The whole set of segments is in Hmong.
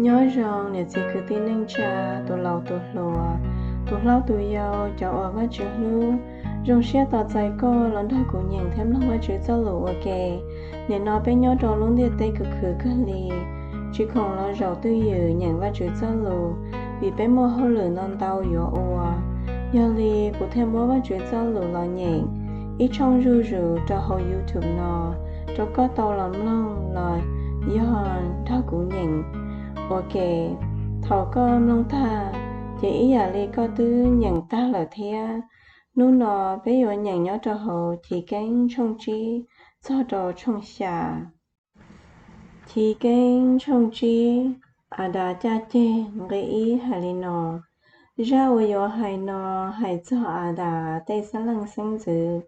Nyob zoo niam txiv kwv tij neej tsa, tus laus tus hluas, tus hlob tus yau, cov uas Vajtswv hlub. Zoo siab tos txais koj los nrog kuv nyeem thiab mloog Vajtswv txoj lus ua ke. Nim no peb nyob rau lub ntiaj teb khwv khwv kawg li, tsis khoom los zaum twj ywm nyeem Vajtswv txoj lus, vim peb muaj hauj lwm ntau ntau yuav ua. Yog li kuv thiaj muab Vajtswv txoj lus los nyeem ib tshooj zuj zus rau hauv YouTube no rau koj tau los mloog los yog nrog kuv nyeem ua ke. Thaum koj mloog tag, ces ib yam li koj twb nyeem tag lawm thiab. Hnub no peb yuav nyeem nyob rau hauv Chiv Keeb tshooj tsib txog rau tshooj xya. Chiv Keeb tshooj tsib, Adas caj ceg, nqe ib hais li no: Zaj uas yuav hais no hais txog Adas tej xeeb leej xeeb ntxwv.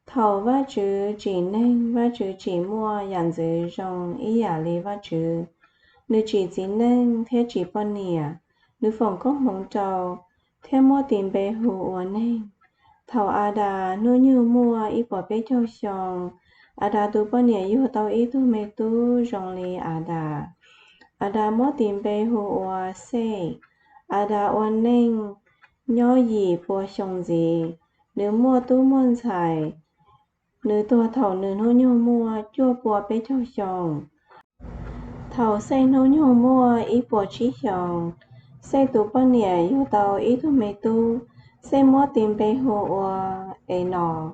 Thaum Vajtswv tsim neeg, Vajtswv tsim muaj yam ntxwv zoo ib yam li Vajtswv. Nws tsim txiv neej thiab tsim poj niam, nws foom koob hmoov rau, thiab muab tis npe hu ua neeg. Thaum Adas hnub nyoog muaj ib puas peb caug xyoo, Adas tus poj niam yug tau ib tug me tub zoo li Adas. Adas muab tis npe hu ua Xej. Adas ua neej nyob yim pua xyoo ntxiv, nws muaj tub muaj ntxhais. Nws tuag thaum nws hnub nyoog muaj cuaj pua peb caug xyoo. Thaum Xej hnub nyoog muaj ib puas tsib xyoos, Xej tus poj niam yug tau ib tug me tub. Xej muab tis npe hu ua Enos.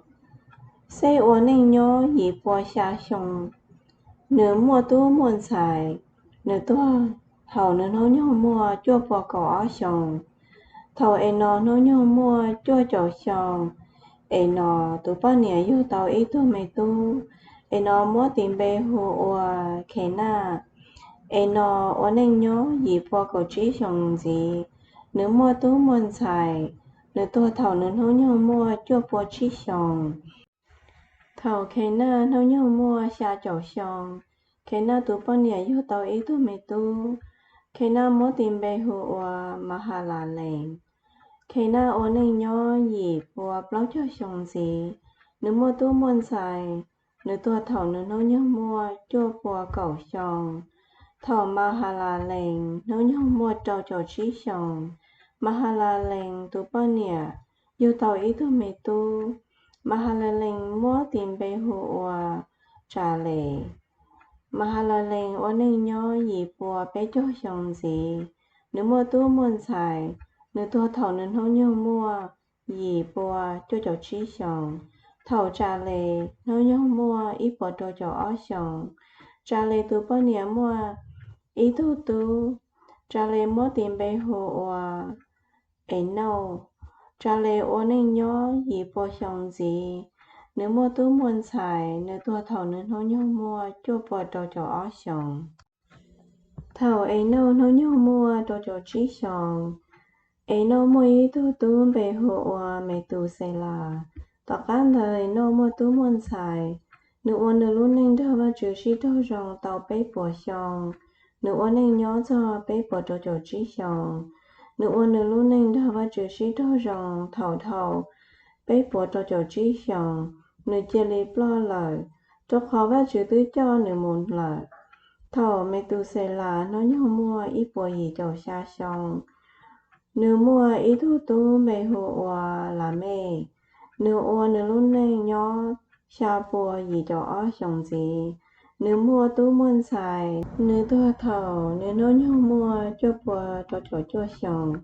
Xej ua neej nyob yim pua xya xyoo, nws muaj tub muaj ntxhais. Nws tuag thaum nws hnub nyoog muaj cuaj pua kaum ob xyoos. Thaum Enos hnub nyoog muaj cuaj caum xyoo, Enos tus poj niam yug tau ib tug me tub. Enos muab tis npe hu ua Khenaj. Enos ua neej nyob yim pua kaum tsib xyoos ntxiv, nws muaj tub muaj ntxhais. Nws tuag thaum nws hnub nyoog muaj cuaj pua tsib xyoos. Thaum Khenaj hnub nyoog muaj xya caum xyoo, Khenaj tus poj niam yug tau ib tug me tub. Khenaj muab tis npe hu ua Mahalalees. Khenaj ua neej nyob yim pua plaub caug xyoo ntxiv, nws muaj tub muaj ntxhais. Nws tuag thaum nws hnub nyoog muaj cuaj pua kaum xyoo. Thaum Mahalalees hnub nyoog muaj rau caum tsib xyoos, Mahalalees tus poj niam yug tau ib tug me tub. Mahalalees muab tis npe hu ua Tsales. Mahalalees ua neej nyob yim pua peb caug xyoo ntxiv, nws muaj tub muaj ntxhais. Nws tuag thaum nws hnub nyoog muaj yim pua cuaj caum tsib xyoos. Thaum Tsales hnub nyoog muaj ib puas rau caum ob xyoos, Tsales tus poj niam muaj ib tug tub. Tsales muab tis npe hu ua Enauj. Tsales ua neej nyob yim pua xyoo ntxiv, nws muaj tub muaj ntxhais. Nws tuag thaum nws hnub nyoog muaj cuaj pua rau caum ob xyoos. Thaum Enauj hnub nyoog muaj rau caum tsib xyoos, Enauj muaj ib tug tub npe hu ua Metuxelas. Tom qab ntawd Enauj muaj tub muaj ntxhais. Nws ua nws lub neej nrog Vajtswv sib raug zoo tau peb puas xyoo. Nws ua neej nyob txog peb puas rau caum tsib xyoos. Nws ua nws lub neej nrog Vajtswv sib raug zoo thaum dhau peb puas rau caum tsib xyoos, nws cia li ploj lawm, rau qhov Vajtswv twb coj nws mus lawm. Thaum Metuxelas hnub nyoog muaj ib puas yim caum xya xyoo, nws muaj ib tug tub npe hu ua Lamej. Nws ua nws lub neej nyob xya pua yim caum ob xyoos ntxiv, nws muaj tub muaj ntxhais. Nws tuag thaum nws hnub nyoog muaj cuaj pua rau caum cuaj xyoos.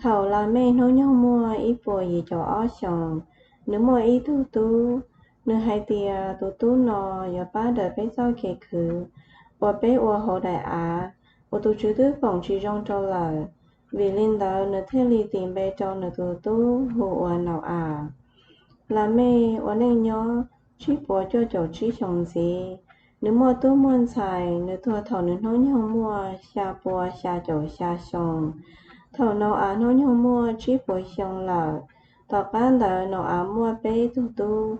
Thaum Lamej hnub nyoog muaj ib puas yim caum ob xyoos, nws muaj ib tug tub. Nws hais tias, tus tub no yuav pab daws peb txoj kev khwv uas peb ua hauv daim av uas tus Tswv twb foom tsis zoo rau lawm. Vim li ntawd nws thiaj li tis npe rau nws tus tub hu ua Nau-as. Lamej ua neej nyob tsib puas cuaj caum tsib xyoos ntxiv, nws muaj tub muaj ntxhais. Nws tuag thaum nws hnub nyoog muaj xya pua xya caum xya xyoo. Thaum Nau-as hnub nyoog muaj tsib puas xyoo lawm, tom qab ntawd Nau-as muaj peb tug tub,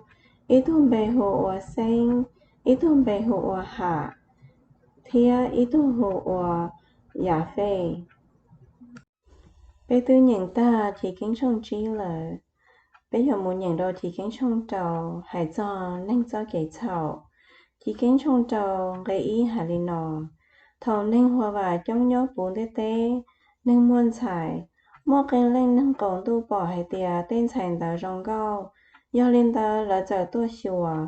ib tug npe hu ua Xeeb, ib tug npe hu ua Ham, thiab ib tug hu ua Yafej. Peb twb nyeem tag Chiv Keeb tshooj tsib lawm. Peb yuav mus nyeem rau Chiv Keeb tshooj rau, hais txog neeg txoj kev txhaum. Chiv Keeb tshooj rau nqe ib hais li no: Thaum neeg huam vam coob nyob puv ntiaj teb, neeg muaj ntxhais, muaj qee leej neeg qaum ntuj pom hais tias tej ntxhais ntawd zoo nkauj, yog li ntawd lawv txawm tuaj xyuas,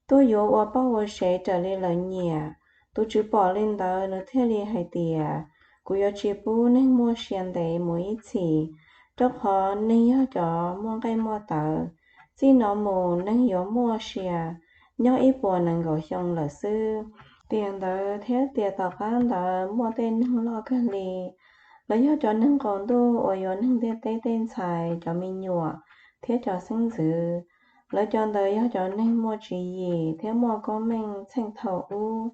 tuaj yuav ua poj ua sev raws li lawv nyiam. Tus Tswv pom li ntawd nws thiaj li hais tias, kuv yuav tsis pub neeg muaj sia ntev mus ib txhis, rau qhov neeg yog cov muaj nqaij muaj tawv. Txij no mus neeg yuav muaj sia nyob ib puas nees nkaum xyoo lawm xwb. Tiam ntawd thiab tiam tom qab ntawd muaj tej neeg loj kawg li, lawv yog cov neeg qaum ntuj uas yuav neeg ntiaj teb tej ntxhais, cov me nyuam, thiab cov xeeb ntxwv. Lawv cov ntawd yog cov neeg muaj tswv yim thiab muaj koob meej txheej thaum ub.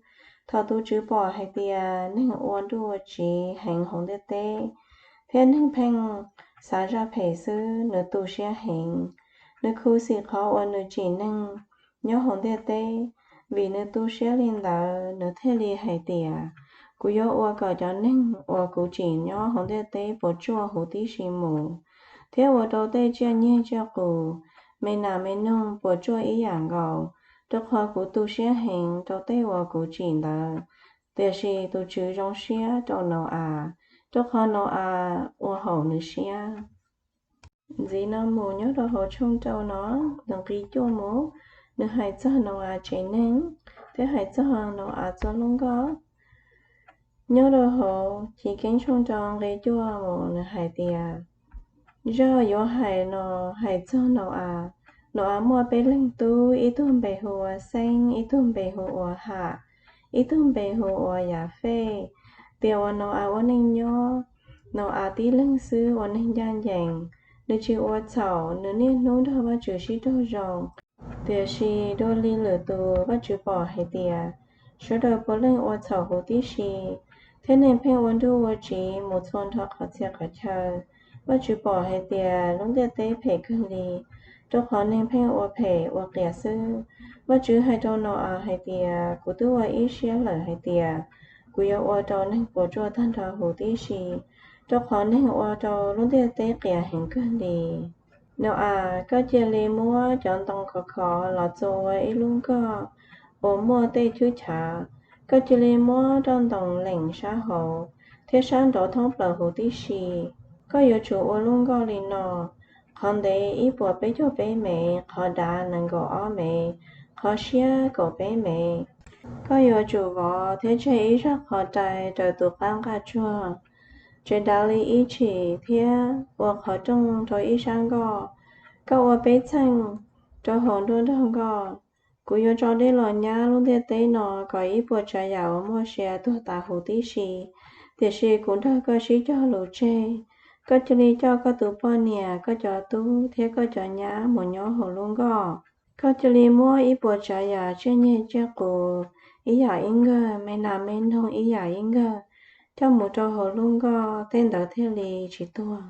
Thaum tus Tswv pom hais tias neeg ua nruj ua tsiv heev hauv ntiaj teb, thiab neeg pheej xav zaj phem xwb, nws tu siab heev. Nws khuv xim qhov uas nws tsim neeg nyob hauv ntiaj teb. Vim nws tu siab li ntawd, nws thiaj li hais tias, kuv yuav ua kom cov neeg uas kuv tsim nyob hauv ntiaj teb puas tsuaj huv tib si mus, thiab ua rau tej tsiaj nyeg tsiaj qus, me nas me noog puas tsuaj ib yam nkaus, rau qhov kuv tu siab heev rau tej uas kuv tsim ntawd. Tiam sis tus Tswv zoo siab rau Nau-as, rau qhov Nau-as ua haum nws siab. Ntxiv no mus nyob rau hauv tshooj rau no, nws nqi cuaj mus, nws hais txog Nau-as tsev neeg, thiab hais txog Nau-as txoj lub nkoj. Nyob rau hauv Chiv Keeb tshooj rau nqi cuaj mus nws hais tias, zaj yuav hais no hais txog Nau-as. Nau-as muaj peb leeg tub, ib tug npe hu ua Xeeb, ib tug npe hu ua Ham, ib tug npe hu ua Yafej. Tiam uas Nau-as ua neej nyob, Nau-as tib leeg xwb ua neeg ncaj ncees, nws tsis ua txhaum, nws niaj hnub nrog Vajtswv sib raug zoo. Tiam sis dua li lwm tus, Vajtswv pom hais tias sawv daws puav leej ua txhaum huv tib si, thiab neeg pheej ua nruj ua tsiv mus txhua nrho qhov txhia qhov chaw. Vajtswv pom hais tias lub ntiaj teb phem kawg li, rau qhov neeg pheej ua phem ua qias xwb. Vajtswv hais rau Nau-as hais tias, kuv twb ua ib siab lawm hais tias kuv yuav ua rau neeg puas tsuaj tag nrho huv tib si, rau qhov neeg ua rau lub ntiaj teb qias heev kawg li. Nau-as, koj cia li muab cov ntoo khov khov los txua ua ib lub nkoj uas muaj tej chwb chav. Koj cia li muab roj ntoo leem sab hauv thiab sab nraud thoob plaws huv tib si. Koj yuav tsum ua lub nkoj li no: qhov ntev ib puas peb caug peb mev, qhov dav nees nkaum ob mev, qhov siab kaum peb mev. Koj yuav tsum vov thiab tseg ib zaj qhov rai raws tus qab nqaj tsuag, tsev dav li ib tshim, thiab ua qhov rooj rau ib sab nkoj. Koj ua peb txheej rau hauv nruab nrog nkoj. Kuv yuav tso dej los nyab lub ntiaj teb no kom ib puas tsav yam uas muaj sia tuag tas huv tib si, tiam sis kuv nrog koj sib cog lus tseg. Koj cia li coj koj tus poj niam, koj cov tub thiab koj cov nyab mus nyob hauv lub nkoj. Koj cia li muab ib puas tsav yam tsiaj nyeg tsiaj qus ib yam ib nkawg, me nas me noog ib yam ib nkawg coj mus rau hauv lub nkoj, tej ntawd thiaj li tsis tuag.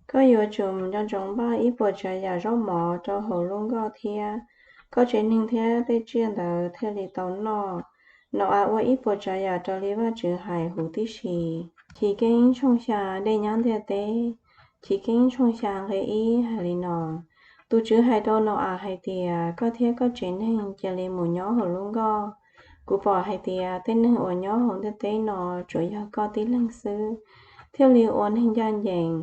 Koj yuav tsum nco ntsoov npaj ib puas tsav yam zaub mov rau hauv lub nkoj thiab. Koj tsev neeg thiab tej tsiaj ntawd thiaj li tau noj. Nau-as ua ib puas tsav yam raws li Vajtswv hais huv tib si. Chiv Keeb tshooj xya, dej nyab ntiaj teb. Chiv Keeb tshooj xya nqe ib hais li no: Tus Tswv hais rau Nau-as hais tias, koj thiab koj tsev neeg cia li mus nyob hauv lub nkoj. Kuv pom hais tias tej neeg uas nyob hauv ntiaj teb no tsuas yog koj tib leeg xwb thiaj li ua neeg ncaj ncees.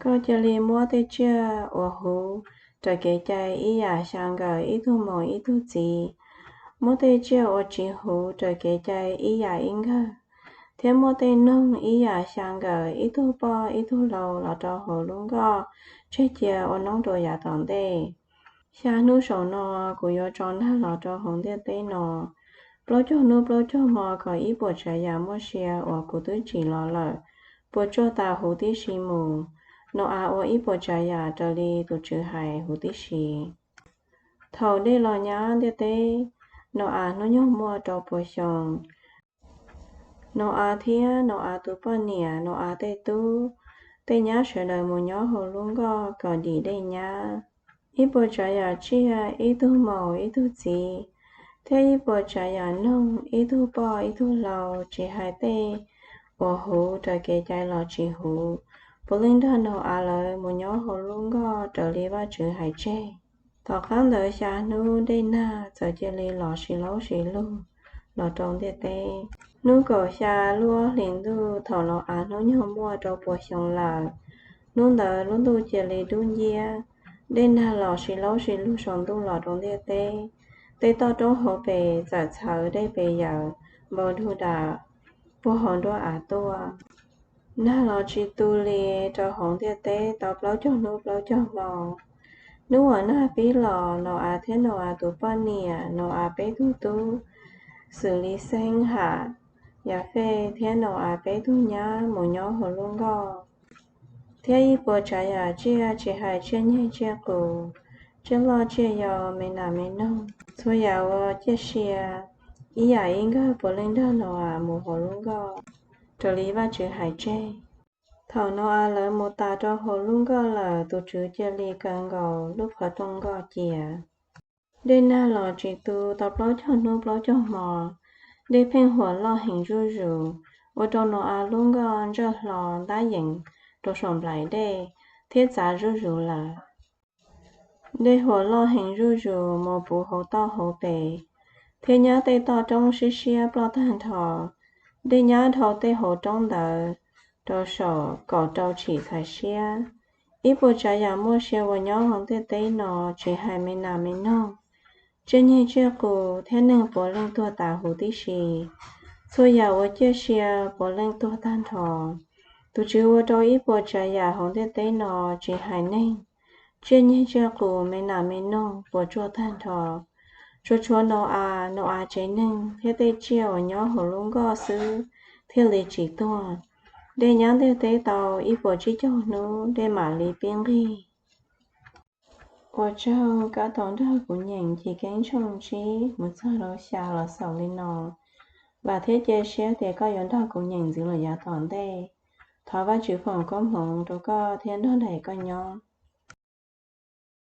Koj cia li muab tej tsiaj uas huv raws kev cai ib yam xya nkawm ib tug maum ib tug txiv, muab tej tsiaj uas tsis huv raws kev cai ib yam ib nkawg, thiab muab tej noog ib yam xya nkawm ib tug poj ib tug lau los rau hauv lub nkoj tseg cia ua noob rau yav tom ntej. Xya hnub saum no kuv yuav tso nag los rau hauv ntiaj teb no plaub caug hnub plaub caug hmo kom ib puas tsav yam muaj sia uas kuv twb tsim los lawm puas tsuaj tas huv tib si mus. Nau-as ua ib puas tsav yam raws li tus Tswv hais huv tib si. Thaum dej los nyab ntiaj teb, Nau-as hnub nyoog muaj rau pua xyoo. Nau-as thiab Nau-as tus poj niam, Nau-as tej tub, tej nyab sawv daws mus nyob hauv lub nkoj kom dim dej nyab. Ib puas tsav yam tsiaj, ib tug maum ib tug txiv, thiab ib puas tsav yam noog, ib tug poj ib tug lau, tsis hais tej uas huv raws kev cai los tsis huv, puav leej nrog Nau-as lawv mus nyob hauv lub nkoj raws li Vajtswv hais tseg. Tom qab ntawd xya hnub dej nag txawm cia li los sis laub sis lug los rau ntiaj teb. Hnub kaum xya lub ob hlis ntuj, thaum Nau-as hnub nyoog muaj rau puas xyoo lawm. Hnub ntawd lub ntuj cia li dub nciab, dej nag los sib laub sib lug saum ntuj los rau ntiaj teb. Tej toj roob hauv pes txawm txhawv dej pes yawm npau dug dam puag hauv nruab av tuaj. Nag los tsis tu li rau hauv ntiaj teb tau plaub caug hnub plaub caug hmo. Hnub uas nag pib los, Nau-as thiab Nau-as tus poj niam, Nau-as peb tug tub, xws li Xeeb, Ham, Yas Fej thiab Nau-as peb tug nyab mus nyob hauv lub nkoj, thiab ib puas tsav yam tsiaj tsis hais tsiaj nyeg tsiaj qus, tsiaj loj tsiaj yau, me nas me noog, txhua yam uas ciaj sia, ib yam ib nkawg puav leej nrog Nau-as mus hauv lub nkoj raws li Vajtswv hais tseg. Thaum Nau-as lawv mus tas rau hauv lub nkoj lawm, tus Tswv cia li kaw nkaus lub qhov rooj nkoj cia. Dej nag los tsis tu tau plaub caug hnub plaub caug hmo. Dej pheej huam loj heev zuj zus, ua rau Nau-as lub nkoj ntsawj hlo ntab yees rau saum nplaim dej thiab txav zuj zus lawm. Dej huam loj heev zuj zus mus puv hauv toj hauv pes, thiab nyab tej toj roob siab siab ploj tag nrho. Dej nyab dhau tej hauv roob ntawd rau saum kaum rau tshim txhais siab. Ib puas tsav yam muaj sia uas nyob hauv ntiaj teb no, tsis hais me nas me noog, tsiaj nyeg tsiaj qus thiab neeg puav leej tuag tas huv tib si. Txhua yam uas ciaj sia puav leej tuag tag nrho. Tus Tswv ua rau ib puas tsav yam hauv ntiaj teb no, tsis hais neeg, tsiaj nyeg tsiaj qus, me nas me noog puas tsuaj tag nrho. Tsuas tshuav Nau-as, Nau-as tsev neeg thiab tej tsiaj uas nyob hauv lub nkoj xwb thiaj li tsis tuag. Dej nyab ntiaj teb tau ib puas tsib caug hnub, dej mam li pib nqig. Ua tsaug koj tau nrog kuv nyeem Chivkeeb tshooj tsib mus txog rau xya los xaus li no. Vam thiab cia siab tias koj yuav nrog kuv nyeem ntxiv lawm yav tom ntej. Thov Vajtswv foom koob hmoov rau koj thiab nrog nraim koj nyob.